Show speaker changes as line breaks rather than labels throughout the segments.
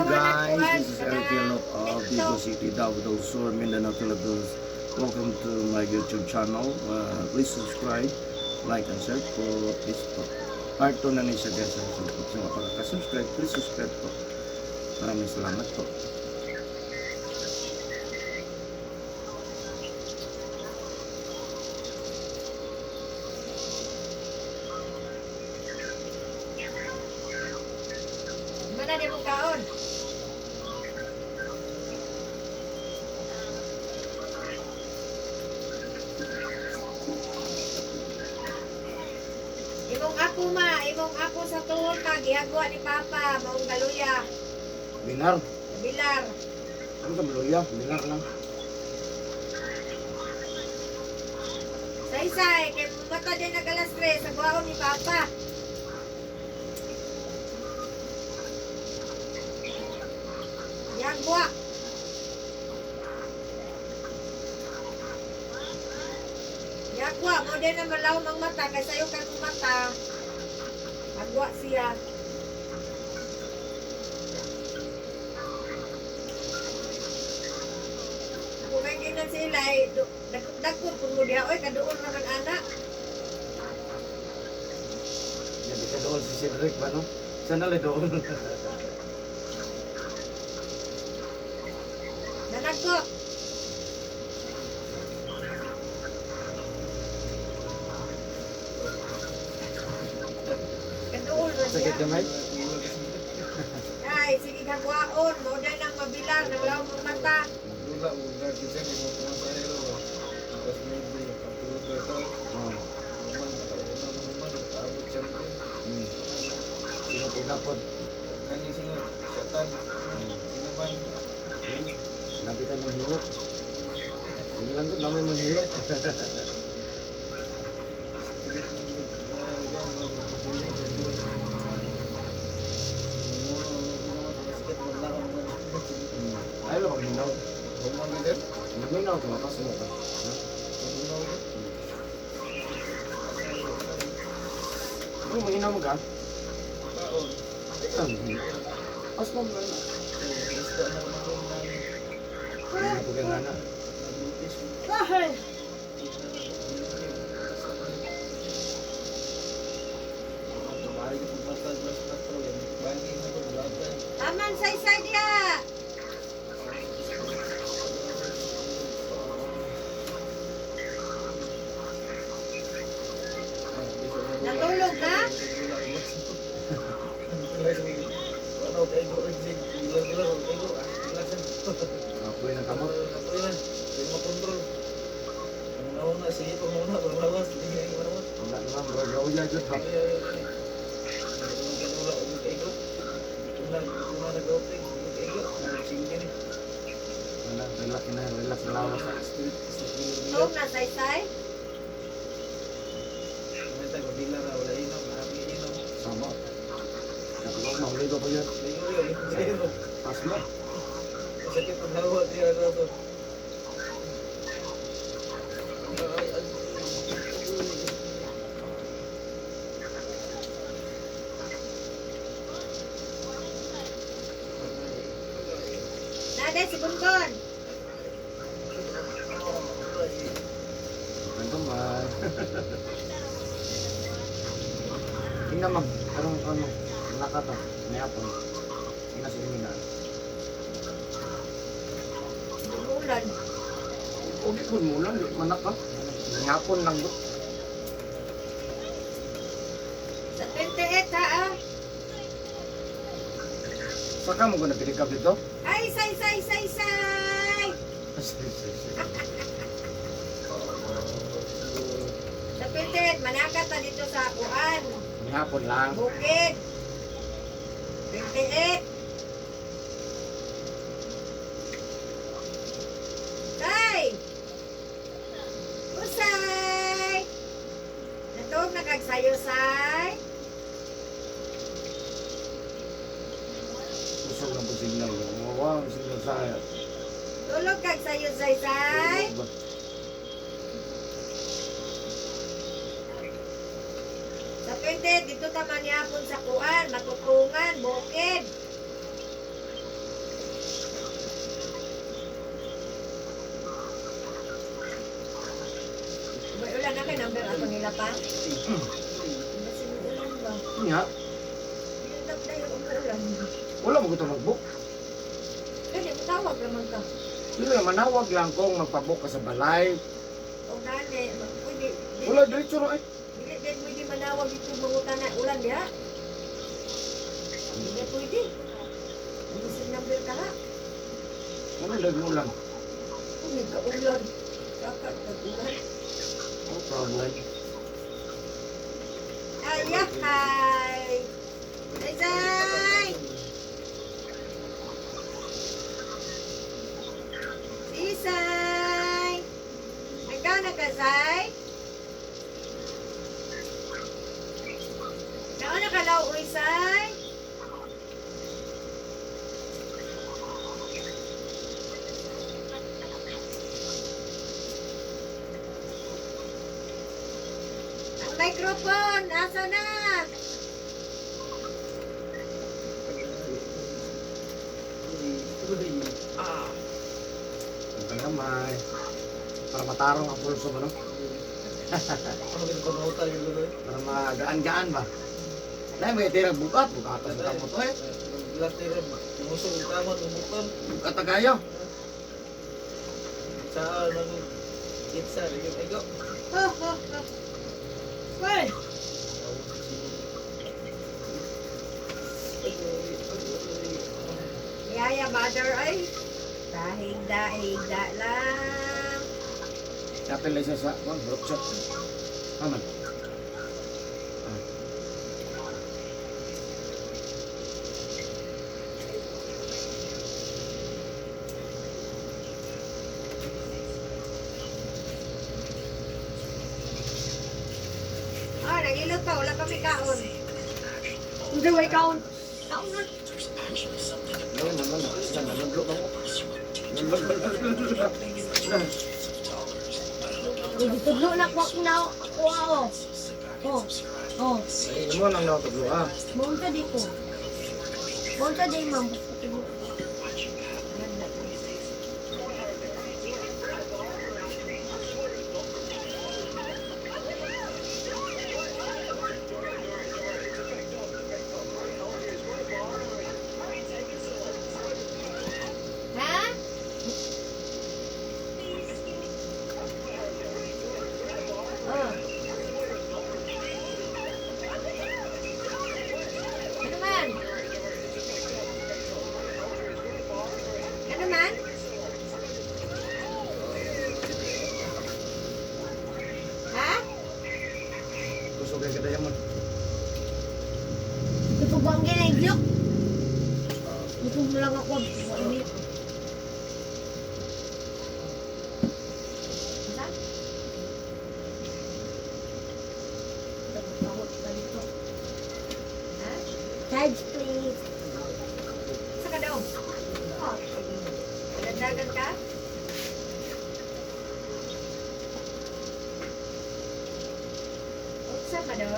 Guys,
kuan
this is Eric
kanang
Yelop of Vigo
TikTok.
City, Davao del Sur, Mindanao, Philippines. Welcome to my YouTube channel. Please subscribe, like, and share po. Please po. Part 2 na ni siya, guys. So, kung sa pagkakasubscribe, please subscribe po. Maraming salamat po.
Mana di mo kaon? Imong ako ma, imong ako sa tuhol ma, gihagwa ni Papa, maong galuya,
Binar.
bilar.
Ano ka maluya? Binar lang.
Saysay, kay mata din nag alas 3, sa guwaon ni Papa. Gihagwa. Gihagwa, mo din na malaw mang mata, kay sayo kang mata. Agwa siya. Kung may ginan sila, eh, dagkot kung mo diha, oy, kaduol naman anak.
Yan, di ka doon si Cedric ba, no? Saan na doon?
Nanagko. Kaduol na siya.
Sakit kamay?
Ay, sige kagwaon. Mo na nang mabilang, naglaw mong mata.
Lula, huwag kasi may mga pumasahero ba? Tapos maybe, pagtulog ka ito,
Oo.
human, nakauna mo human, nagpaabot champion.
Sino po gapod?
Kani singot, syatan, sino man,
Lapitan ng hirot. Hindi lang ko, namin mong hirot.
street ng mga ikaw, mga pagpapuli, ganyan. Basket, wala ka naman.
Ay, lo, pagminaw.
Human ka din?
Naminaw ka, mapas mo ka. Ha?
Human ka?
Ano, mahinaw mo ka?
Taon.
Ay, pas mo ba na?
Isda na naman namin.
Hindi ko kaya nga na.
Naglutis.
Ay, taman saysay diha. Natulog na?
Ako yung kamot. Wala naman, gagawin dyan ba? Wala, relax na, relax na lawas.
Tulog na saysay.
Sama. Nakagawa, mahuli ko pa yun. Pas mo.
Sakit ang hawa niya na to. Ay, ay,
Naday si Bonbon.
Ang kamay. Tingnan ma'am, karong ano, naka to, may hapon. Tingnan si Mina.
Umulan.
Okay po muna, di manak ka. May hapon lang do.
Sa 28 ha ah.
Saka mo ko napilikap dito?
Ay, say say say say. Sa 28 manaka ta dito sa kuan.
May hapon lang.
Bukid. 28. Tay! Usay! Natuog na kag sayo, say.
Usog lang po signal. Wow, signal sa...
Tulog kag sayo, say, say. Sa 28, dito ta manihapon sa kuan, matutungan, bukid. Ato nila pa? Basta ulan ba?
Nga,
Pinundap na yung umuulan.
wala mo gusto mag-book.
Kaya matawag naman ka.
Pero yung manawag lang kung magpabook ka sa balay.
O gani, pwede.
Wala, diretso ra eh.
Dili din pwede manawag dito mangutan na ulan diha. Hindi pwede. Ang number ka ha.
Wala lagi ulan.
Kung nagkaulan. Kaka, nag-ulan.
No problem.
Ayahay! Zay! Isay! Ikaw na ka, Zay? Nauna ka law, uy, Zay? Ang microphone, asa na?
Ang gamay. Para matarong ang pulso ba, no?
Ano ginapagmutan yung gulo eh?
Para magaan-gaan ba? Dahil may tira bukat, bukat sa kamot eh.
Last year, musog yung kamot, umukan.
Bukat na kayo.
Sa nag itsa, yung ego.
Ho, ho, ho. Hoy! Yaya, mother, ay. Dahig-dahig da lang.
Kapil lang siya sa, one, workshop. Aman.
Ah, nagilot pa. Wala kami kaon. Hindi, way kaon. Kaon na.
No, naman, nanudlo ba ko?
Gitudlo na ko na ako oh. Oh. Oh.
Ay, mo nang nakatudlo ah.
Maunta di ko. Maunta di ma'am. Ha? Oh. Ano man? Ano man? Ha?
Gusto kay kadaya mo.
Ito bang ginigyo? Ito mo lang ako. Ano? Charge, please. Sa ka daw? Oh. Dandagan ka? Unsa ka daw?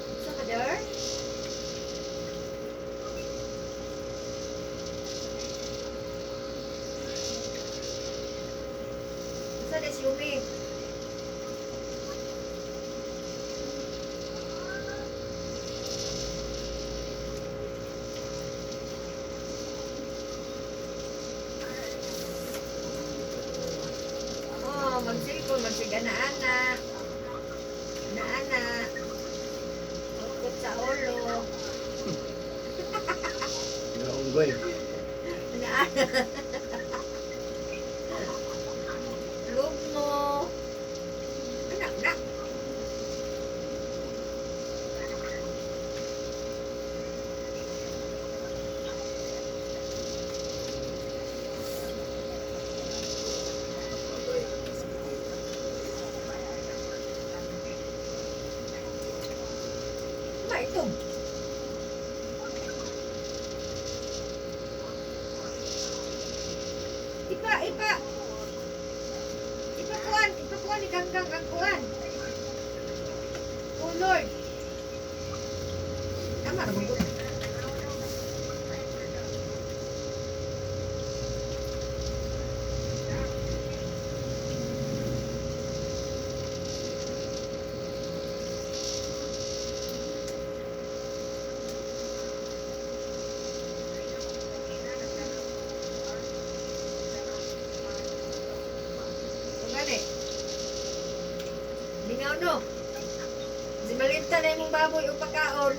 Unsa ka daw? Unsa na si Yumi? Oh, magsilpon, magsigana-ana. Ana-ana. Ukot sa ulo.
Ginaunggoy.
Ana-ana. Lug mo. Anak, anak. Ba, ito. Ipa, ipa. Ipakuan, ipakuan ni Ganggang ang kuan. Oh Lord. Tama ra ba? no. Si malinta na imong baboy o pagkaon.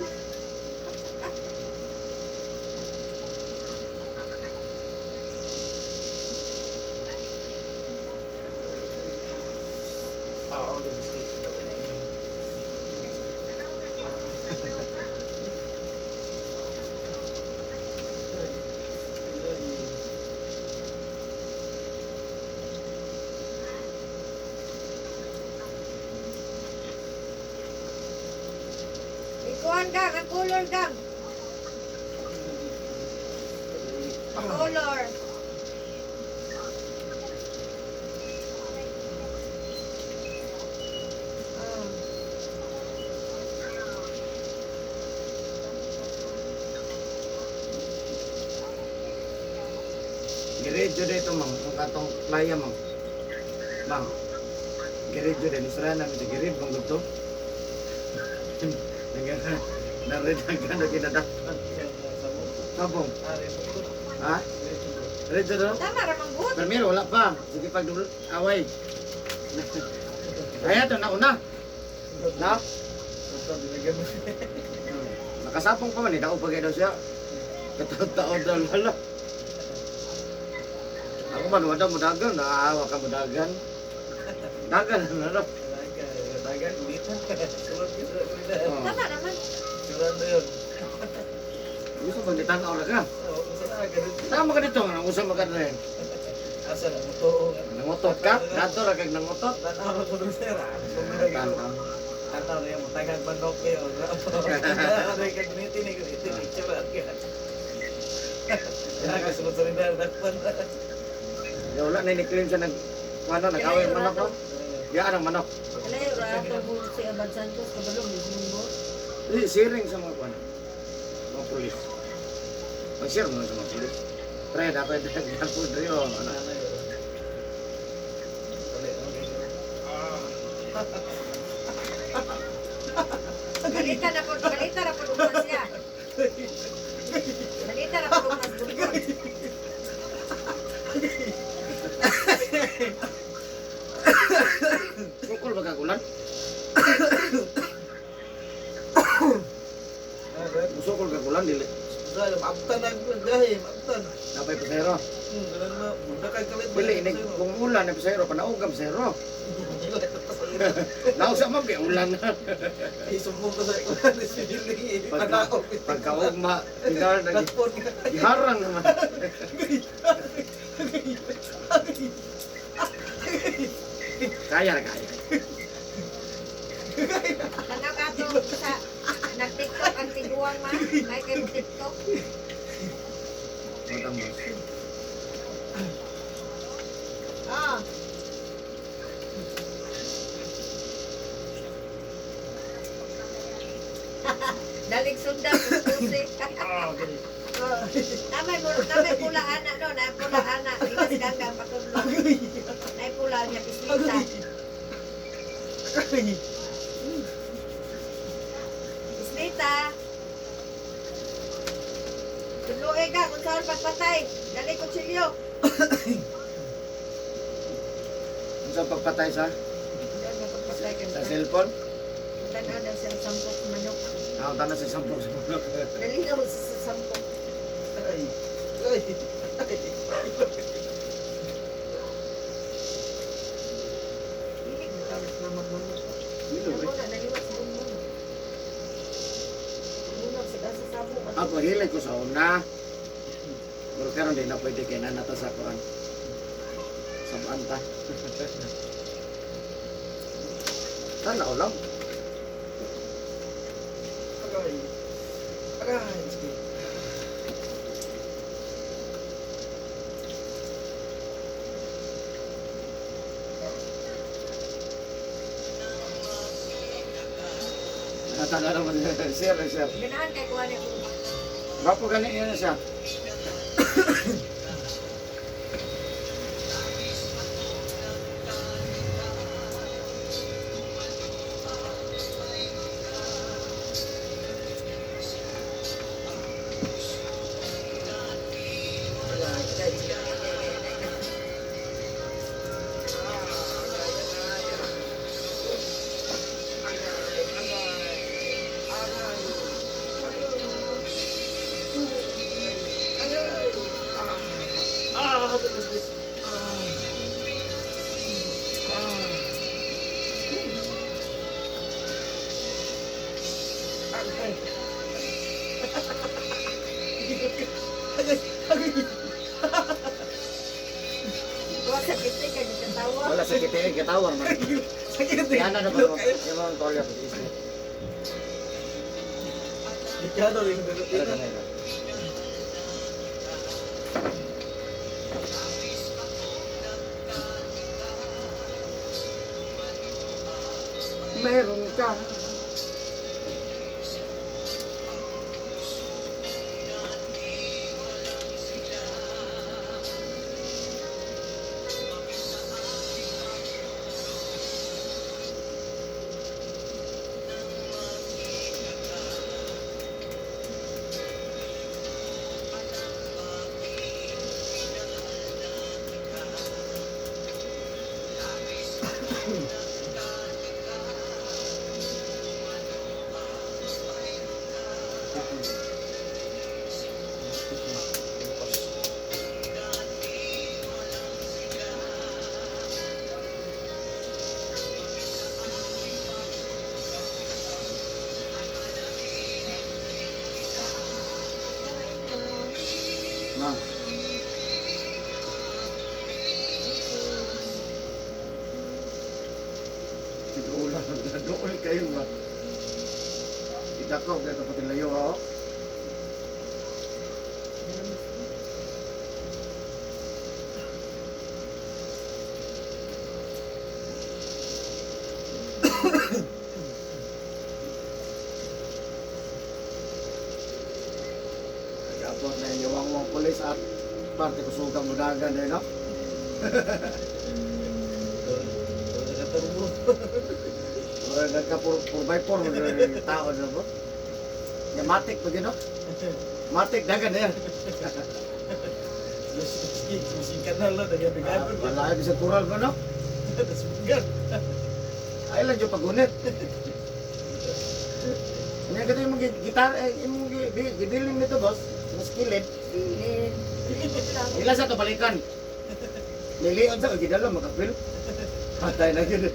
Oo, biscuit.
Ikuan gang, ang color gang. Color. Ah.
Giredyo dito, mang. Ang katong playa, mang. Mang. Giredyo din. Isra namin sa girid, mang gusto. Naredagan na kinadakpan. Sabong. Ha? Redyo do?
Tama ra mang buot.
Primero, wala pa. Sige pag away. Kaya ito, nauna. Na? Nakasapong pa man eh. Daog pa kayo daw siya. Kataon-taon daw lala. Ako man, wala mo dagan. Naawa ka mo dagan. Dagan na lala.
Dagan, dito. Surat ka sa kuya.
Oh.
Tama naman.
Surat na yun.
Gusto bang ditanaw na ka?
Oo, saan ka dito?
Tama ka dito. Nang usap ka na rin.
Asa na, mutuo nga.
Nangutot ka? Dato ra kag nangutot.
Tanaw ko dun, sir. Ah,
Tanaw.
Tanaw na yung tagang manok kayo. Ano yung kagunitin eh, gunitin eh. Surat ka. Kaya ka sunod sa rin dakpan.
Ya, wala na ni-claim siya nag ano, nag-away ang manok. No? Yaan ang manok.
Alay ra ato mo si Abad Santos kabalo mismo.
Eh, sharing sa mga kuan. Mga pulis. Mag-share mo sa mga pulis. Pre, dapat dapat drio. Ano?
Ano yun? Dali, okay.
Balita na po, balita na po ugmas siya. Balita na po ugmas bungkod.
Sukol ba kagulan?
Ah, right.
Sukol kagulan dili.
Dahil, maabtan na gahi, maabtan.
Napay pasero.
Ganun na, bunda kay kalit.
Dili ini kung ulan na pasero panaog ang pasero. Naog sa man ulan na.
Isumbong ko sa ikuan si Billy.
Pagka pagkaugma tinar na
Dakpon ka.
giharang naman. Kaya na kaya.
Tanaw ka to sa nag-TikTok ang tiguang ma. May kayo TikTok.
Matang mo.
Ah. Dalig sundan pusi.
Ah, okay.
Oh, tamay mo, tamay pula ana no, na pula ana. Ingas ganggang patudlo. Nay pula niya pislita. Pislita. Tudloe ka kung saan pagpatay. Dali kutsilyo.
Unsa pagpatay sa
Doon nga pagpatay ka.
sa cellphone?
Tanaw daw siya ang sampok manok.
Ah, tanan sa sampok sa manok.
Dali daw siya sa sampok.
Ay. Ay.
Dili ko tawag na magmanok.
Dili, eh.
Ako na, naliwat sa bumbong. Bunag sa kasa sabo.
Ako hilay ko sa una. Pero karon di na pwede kay na nata sa kuan. Sabaan ta. Tanaw lang.
Agay. Agay. Sige.
Natanaw naman sir, sir.
Ganahan kay kuha niya kung
Gwapo gani niya siya.
Agay. Agay. Agay. Agay. Agay.
Wala sa kitik, kaya katawa.
Wala sa kitinig katawar man.
Sakit eh.
Yan ano ba? Yung mga tolya po.
Delikado rin.
Talaga na yun. Meron ka. Na. Tinuulan, nadool kayo ba? Idakaw kayo pati layo ako. Nag-abot na yung wangwang pulis at parte kusugang mudagan din, no?
Nakaturbo.
Wala nagka 4x4 mo tao na ba? Ya matik pa gino. Matik dagan na yan.
Singkat na lang, nagabigagon.
Wala ay sa kural ba no?
Tasbugan.
Ay lang yung pagunit. Nya kita yung mga gitar eh imong gibilin nito boss, mas kilid.
Bilin.
Ila sa to balikan. Lilion sa gidala makapil. Patay na gyud.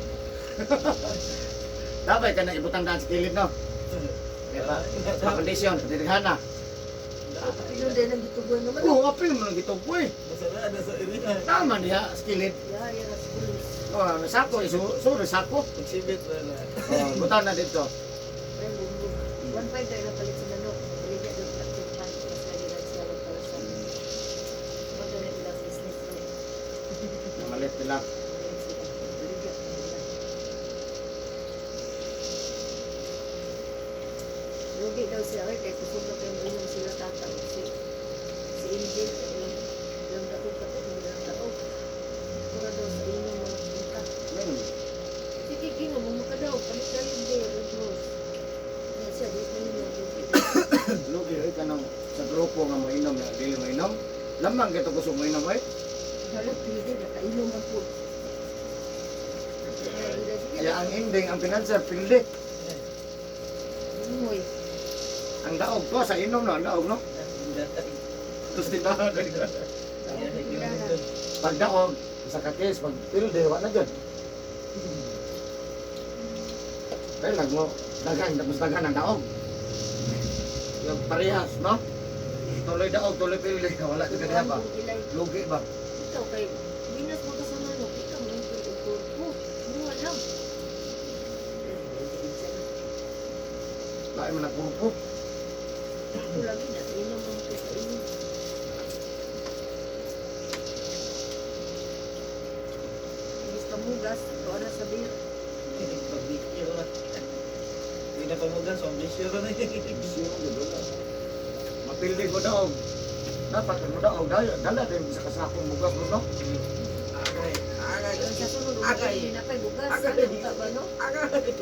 Dapat ka na ibutang daan sa kilid no. Diba? Sa kondisyon, dirihana.
Yun din ang gitugoy naman.
Oo, apil mo lang gitugoy.
Masara na sa area.
Tama niya, sa kilid.
Ya, ya, sa pulis.
Oh, sako, isu, sorry, sako.
Pagsibit na na.
Oh, butang na dito.
Ay, bumbong. 1.5 dahil napalit sa manok. Baligya doon plastic pan. Mas lagi lang siya 1,000. Maganda ilang business room.
Namalit nila.
Maliit sila. Baligya. Baligya. Lugi daw siya. Ay, kahit kusog na kayong inom sila tata. O si Angel, ay ilang daog ka to, ilang daog. Pura daw sa inyong mga punta.
Meron.
Sige, gingo, mga daw. Palit na yung day, Red Rose. Yan siya, di mo yun. Lugi.
Lugi oy kanang sa grupo nga moinom na dili moinom. Lamang kito kusog moinom oy.
Hala, pwede, nakainom ang po.
Kaya ang ending ang financer pildi.
Ingoy.
Ang daog ko sa inom no, ang daog no. Tapos tindahan. Pag daog, isa ka case, pag pildi, wa na dyan. Kaya lang mo, dagan, tapos dagan ang daog. Yung parehas, no? Tuloy daog, tuloy pildi, wala ka kaya ba?
Ilay.
Lugi ba?
Ikaw kay Minas mo ka sa manok, ikaw mo yung kurpo. Mo alam.
Lain man ang kurpo.
Ako lagi na, inom mo ko sa inom. Inis ka mugas, ito na sa beer.
Pabisyo na. Hindi na pamugas, pambisyo na.
Bisyo, gano'n na. Mapildi ko daog. Dapat mo daog, dala, dala din sa kasakong bugas mo, no?
Agay, agay,
Ang sa sunod,
Agay.
hindi na kay bugas.
Agay.
Ano ka ba, no?
Agay.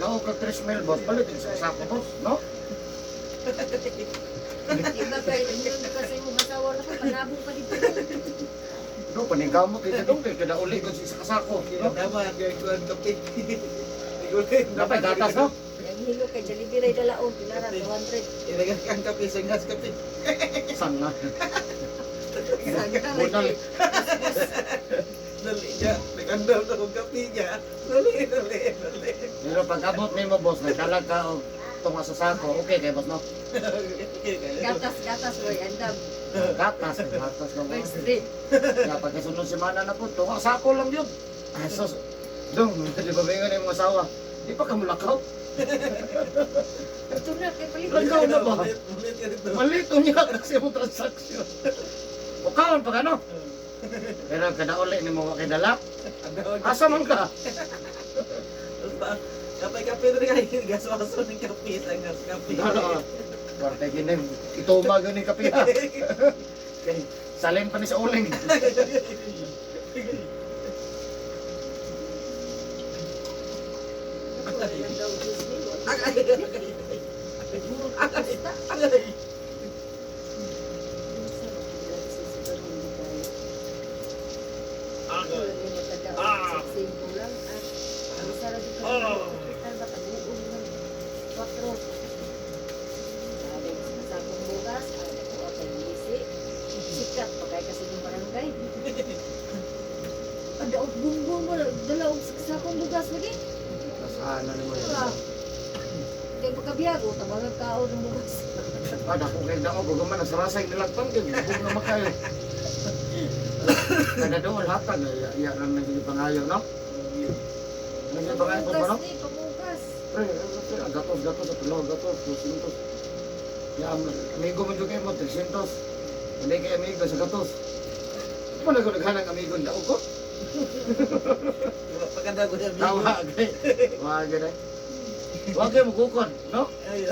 Daog ka 3 mil, boss, palit din sa kasako, boss, no?
Iba kay, yun kasi mong asawa na ka, panabong pa dito.
Do, paningkamot, ito dong, kaya kada uli ko sa kasako, no?
Tama, gagawin kape. Igulit.
Dapat gatas, no?
Ang hilo kay Jollibee ray dalaon, pilara, 200.
Ilagan kang kape, sangas kape.
Sanga.
Sandal.
Bunal.
Dali niya. Nag-andam na kong kape niya. Dali, dali, dali.
Pero pag abot nimo, boss, nagdalag ka og tunga sa sako, okay kay boss, no?
Gatas, gatas, boy. Andam.
Gatas, gatas na mo.
First trip.
Kaya pagkasunod semana na po, tunga sako lang yun. Asos, dong, di ba bingon yung asawa? Di pa ka mulakaw.
Ito na, kay palit.
Lakaw na ba?
Ulit, ulit ka dito.
Malito niya kasi yung transaksyon. O kaon pa ka, no? Pero kada uli ni mo kay dala. Asa man ka?
Basta, kape-kape na rin kayo. Gaswaso ng kape. Sangas kape.
Dala. Parte gini, ituma gani kape ha. Kay salin pa ni sa uling.
Ako, ilang daw, Disney.
Agay, agay,
Agay.
agay. Agay. Ah.
Sikat pagay kasi yung barangay. Adaog bumbong mo, dala og sakong bugas lagi.
Sana ni mo yan.
Kay pagkabiyago, tabangan kao ng bugas.
Ah, dako kay dako gugaman nagsarasay nilagtan kay gubog na makayo. Kada doon hatag ya ya lang nang pangayo, no? Nang pangayo po ba, no?
Pamugas ni, pamugas.
Pre, pre, ang gatos gatos sa tulo gatos 200. Ya amigo mo jud kay mo 300. Hindi kay amigo sa gatos. Wala ko naghanang amigo daw ko.
Paganda ko siya.
Tawa kay. Wa gid. Wa kay mo kukon, no?
Ay,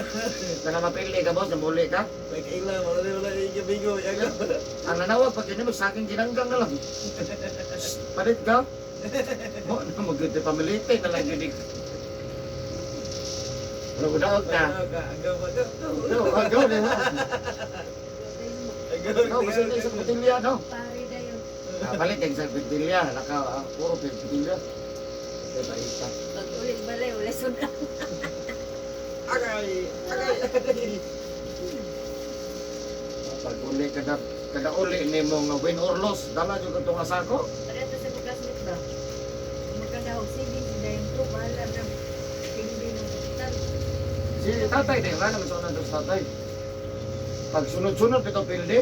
Kana mapili ka, boss, namuli ka.
may kaila, wala na wala yung bigo.
Ang nanawag pag yun mo sa akin ginanggang na lang. Shh, palit ka. Mo na maganda pamilite na lang yun. Pero gudaog na.
Agaw, agaw,
Go, go, di ba? Go, kasi na isang butilya, no?
Pare dayon.
Ah, palit kay isang butilya. Naka, puro butilya. Diba, isa.
Pag ulit balay, wala sudan.
Agay, agay, agay.
Pag uli, kada, kada uli ni mo nga win or loss, dala yung katong asako.
Pareto sa bugas ba? Magkadahog sige, si dayon to, bahala na. Tingin ng kapital.
Si tatay, di ba? Naman sa unang sa tatay. Pag sunod-sunod, ito pildi.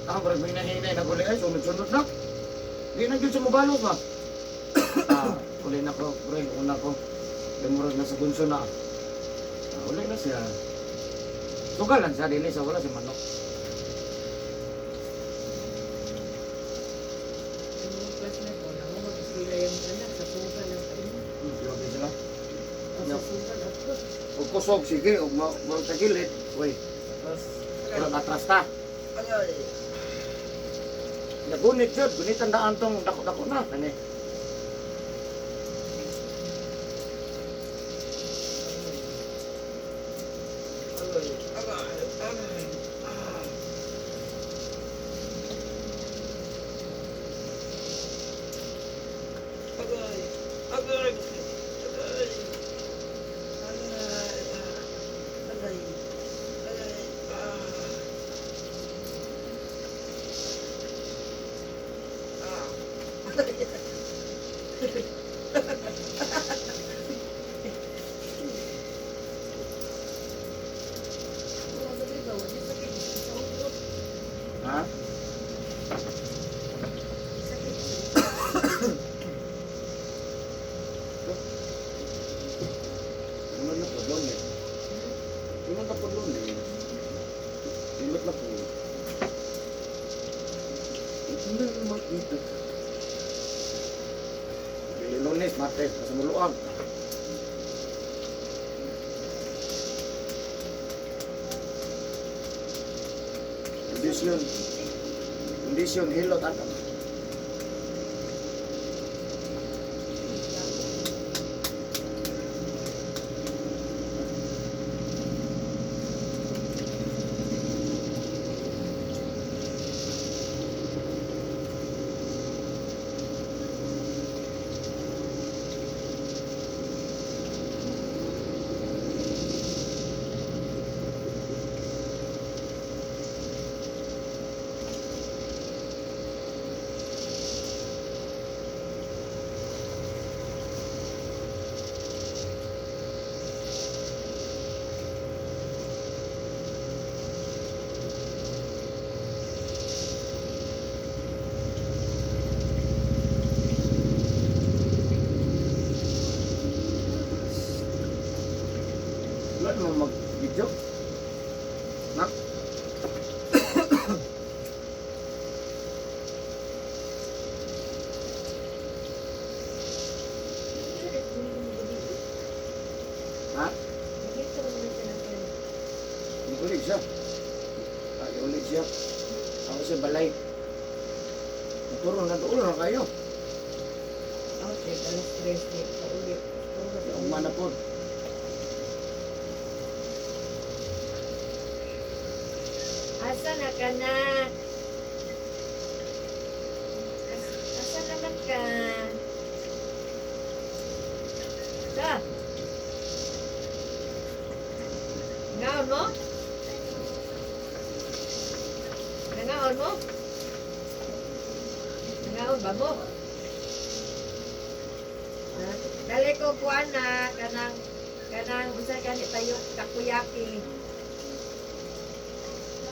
Ah, parang may nahinay na guli ay, sunod-sunod na. Di na dyan sumubalo ba? Ah, uli na ko, pre, una ko. Demurag na sa gunso na. Ah, uli na siya. Sugal lang siya, dili sa wala si manok.
Yung mga classmate ko, nangungod sila yung anak sa sugal ng kain.
Grabe sila.
O sa sugal ako.
Og kusog, sige, og ma sa gilid. Uy, pero atras ta.
Agay.
Nagunit yun, gunitan daan tong dako-dako na. Kani.
Agay, agay, agay. Ah. Agay, agay, agay. Agay, agay, agay. Ah. Ah.
Oo, sabi ba, wala sakit. Sa utot.
Ha?
Sakit.
Ano na po doon eh? Ano na po doon eh? Ingat na po. Hindi na makita. Lunes, Martes, nasa muluag. Kondisyon. Kondisyon, hilot, ato. siya. Ah, uli siya. Ako siya balay. Maturo na doon na kayo.
Okay, 3:00 di pa ulit.
Ugma na po.
Asa na ka na? Asa naman ka? Sa? Nangaon mo? Nangaon mo? Nangaon ba mo? Ha? Dali ko kuan na kanang kanang unsa gani tayo takoyaki.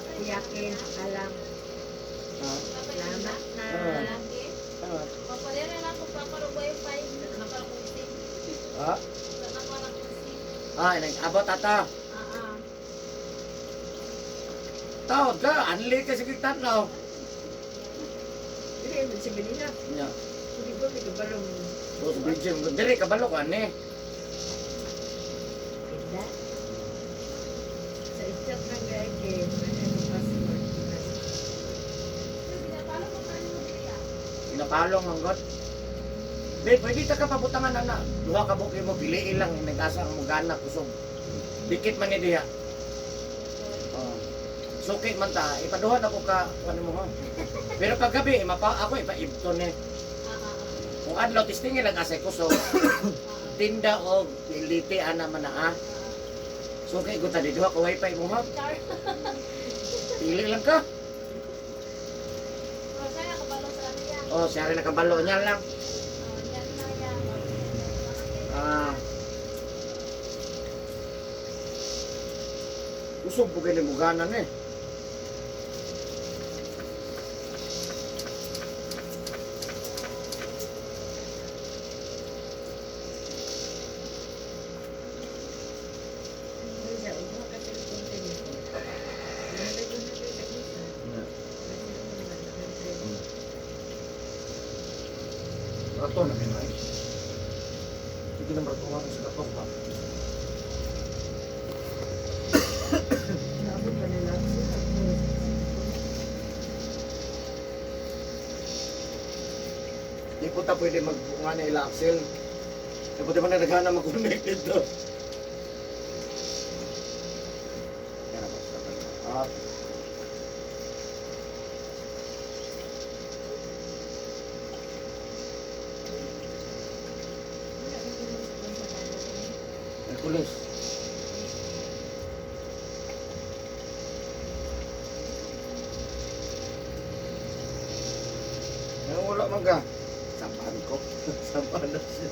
Takoyaki alam.
Ha?
Salamat na.
Ah.
Papadera lang kung paparo wifi, nakaroon.
Ha? Ah, nag-abot ata.
Ah, ah.
Tawag ka, anli ka sige tanaw.
Dili man si Belina.
Nya.
Hindi ba may kabalong
So, sa bridge, diri kabalo ka ni.
tinda? Sa chat lang gaya kay ano password ko na.
Pinapalong ang god. Be, pwede ta ka pabutangan ana. Duha ka buki mo piliin lang nag-asa ang mugana kusog. Dikit man ni diha. Oh. Suki man ta, ipaduha na ko ka ano mo ha. Pero kagabi mapa ako ipaibton ni. Kung adlaw testingin lang asay kusog. Tinda og piliti ana man na ah. Suki ko ta di duha ka wifi mo ha. Pili lang ka. Oh, siya rin nakabalo niya lang. Ah. Usog po kayo muganan eh.
Ano siya, ugma ka cellphone tayo. Nalagay ko na kayo sa isa.
Rato na minay. Sige na ratuhan sa katok ba?
Naabot pa nila sila.
Di po ta pwede magbunga na ila Axel. Di po di ba na nagana mag-connect dito? Yan ako sa Ah. Hercules. Eh, wala man ka. Sampahan ko. Sampahan na siya.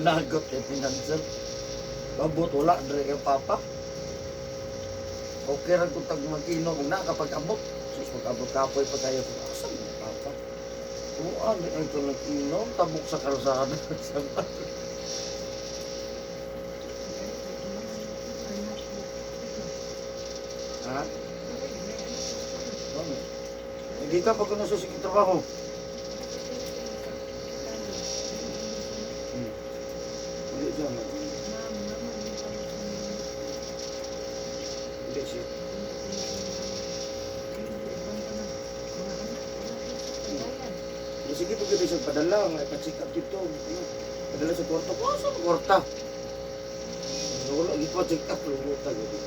Lagot kay pinanser. Babot wala dre kay papa. Okay ra kung tag mag-inom na kapag abot. Sus mag-abot kapoy pa kayo. Asa mo papa? Tuan di ay ko nag-inom tabok sa kalsada. Sampahan. Ha? Ano? Hindi ka pag nasa sige trabaho. Hindi siya. No? Hindi siya. Hindi, sige pag gabi siya padala, nga ipa-check up dito. Ano, padala sa kwarto ko, asa ang kwarta? Wala, ipa-check up, lumuta gabi.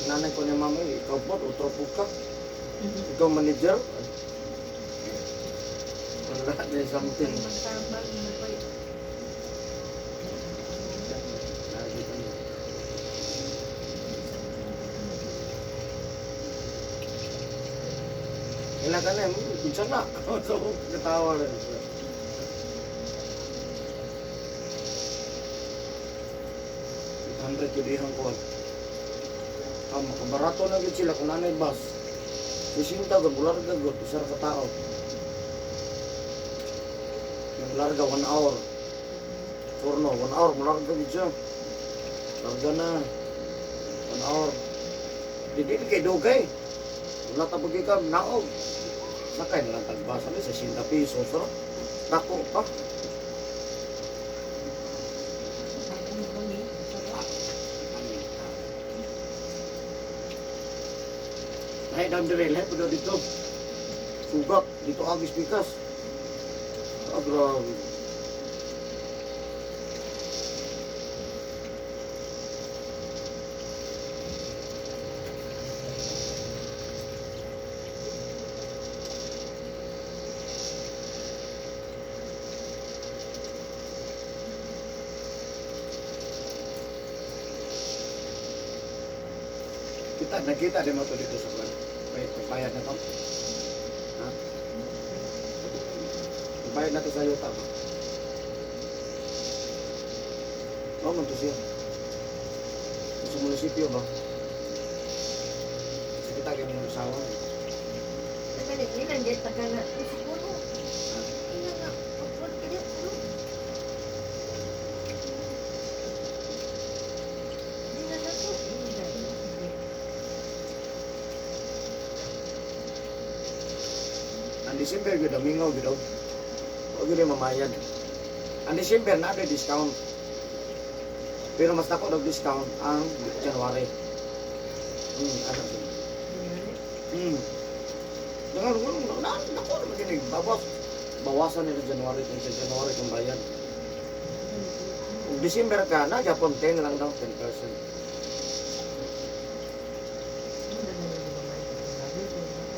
Nanay ko ni mama, eh, ikaw po, utro po ka. Ikaw manager. Wala, there's something.
Magtambal mo pa.
Nakikita niyo. Kailan ka na, minsan na. So, katawa lang siya. $800 yun ihang kuwan. Ah, makabarato na gid sila kung nanay bus. 60 gud, bularga gud, isa ra ka tao. Yung larga, 1 hour. Turno, 1 hour, mularga gid siya. Larga na. 1 hour. Di di kay dugay. Wala ta pag ikaw, naog. Sakay na lang tagbasa ni 60 pesos. Pero, dako pa. Lahi daw dire, lahi pa daw dito. Sugat, dito agis pikas. Ah, grabe. Kita, nakita din mo to dito sa kwan. Wait, bayad na to. Ha? Bayad na to sa yuta ba? Oo, man to siya. Sa munisipyo ba? Sa kita, ganyan ng asawa.
Tagal ni nandiyan tagal na. Siguro. Ina nga. Pagpag kanya kuno. Di na na to.
Ang December, gyud mingaw gyud. Huwag gyud mamayad. Ang December na may discount. Pero mas dako og discount ang January. Ano siya? Dangan ko na dako naman gini bawas. Bawasan nila January kung sa January kung bayad. Kung December ka na Japon 10 lang daw, 10%.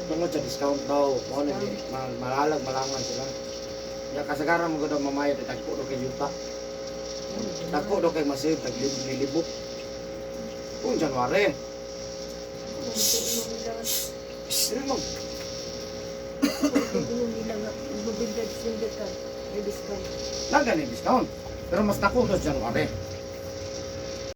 Tungod sa discount daw, mo na di malalag malangan sila. Ya kasagaran mo gud mamayad dagko do kay yuta. Dako do kay masave tag libok. Kung January, shh, mo. Naga ni discount. Pero mas dako do sa January.